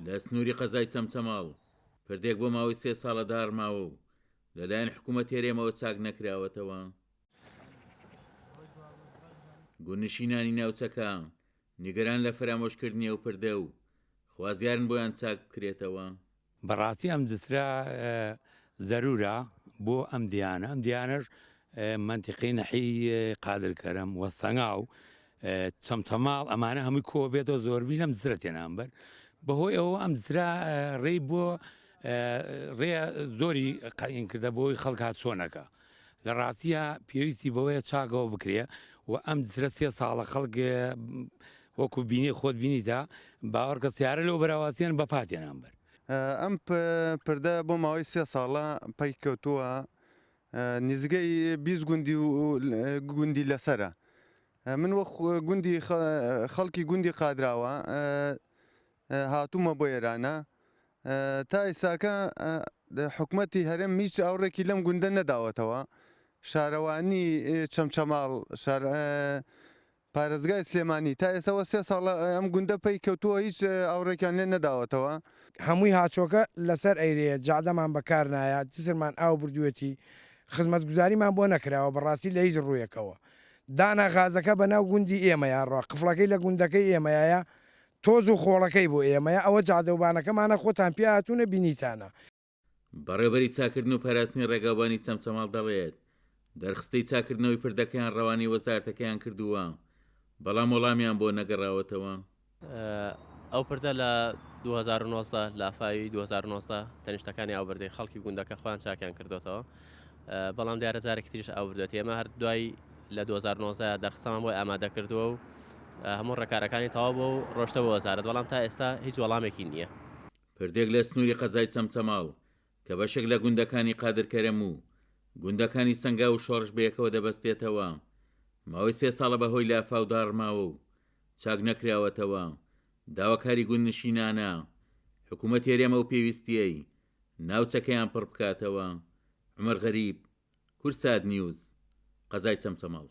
لە سنووری قەزای چەمچەماڵ پردێک بۆ ماوەی سێ ساڵە داڕماوە و لەلایەن حکوومەتی هەرێمەوە چاک نەکراوەتەوە. گوندنشینانی ناوچەکە نیگەران لە فەرامۆشکردنی ئەو پردە و خوازیارن بۆیان چاک بکرێتەوە. بەڕاستی ئەم جسرە زەرورە بۆ ئەم دیانە ئەم دیانەش مەنتیقەی نەحی قادر کەرەم و سەنگاو چەمچەماڵ ئەمانە هەمووی کۆ بێتەوە زۆربی لەم جسرە تێنام بەر بەهۆی ئەوە ئەم جسرە ڕێی بۆ ڕێ زۆری قەین کردە بۆی خەڵک هات چۆنەکە لە ڕاستیە پێویستی بەوەیە چاکەوە بکرێ و ئەم جسرە سێ ساڵە خەڵک وەکو بینی خۆت بینیتە باوەڕکە سیارە لەو بەراواسیان بە پاتێنان بەر. ئەم پردە بۆ ماوەی سێ ساڵە پەک کەوتووە نزیکەی 20 گوندی و گوندی لەسەرە من وەک گوندی خەڵکی گوندی قادراوە هاتوومە بۆ ئێرانە تا ئیساکە حکومەتی هەرێم هیچ ئاوڕێکی لەم گوندە نەداوەتەوە شارەوانی چەمچەماڵ شار پارێزگای سلێمانی تا ئێسەوە سێ ساڵە ئەم گوندە پەی کەوتووە هیچ ئاوڕێکیان لێ نەداوەتەوە. هەمووی هاچۆکە لەسەر ئەیرەیە جادەمان بەکار نایە جسرمان ئاو بردوێتی خزمەتگوزاریمان بۆ نەکراوە بەڕاستی لە هیچ ڕوویەکەوە دانا غازەکە بەناو گوندی ئێمەیا ڕوا قفڵەکەی لە گوندەکەی ئێمەیایە تۆز و خۆڵەکەی بۆ ئێمەیە ئەوە جادەوبانەکەمانە خۆتان پیا هاتوونە بینیتانە. بەڕێوەبەری چاککردن و پاراستنی ڕێگاوبانی چەمچەماڵ دەڵێت، دەرخستەی چاککردنەوەی پردەکەیان ڕەوانەی وەزارەتەکەیان کردووە، بەڵام وەڵامیان بۆ نەگەڕاوەتەوە. ئەو پردە لە 2019 لافاوی 2019 تەنیشتەکانی ئاو بردەی خەڵکی گوندەکە خۆیان چاکیان کردوێتەوە بەڵام دیارە جارێکی تریش ئاو بردێت ئێمە هەر دوای لە 2019 دەرخستەمان بۆی ئامادە کردووە و هەموو ڕێکارەکانی تەواو بۆ و ڕۆشتە بۆ وەزارەت بەڵام تا ئێستا هیچ وەڵامێکی نییە. پردێک لە سنووری قەزای چەمچەماڵ کە بەشێک لە گوندەکانی قادرکەرەم و گوندەکانی سەنگاو و شۆڕش بەیەکەوە دەبەستێتەوە، ماوەی سێ ساڵە بەهۆی لافاو داڕماوە و چاک نەکراوەتەوە، داواکاری گوندنشینانە حکوومەتی هەرێم ئەو پێویستییەی ناوچەکەیان پڕ بکاتەوە. عومەر غەریب، کوردسات نیوز، قەزای چەمچەماڵ.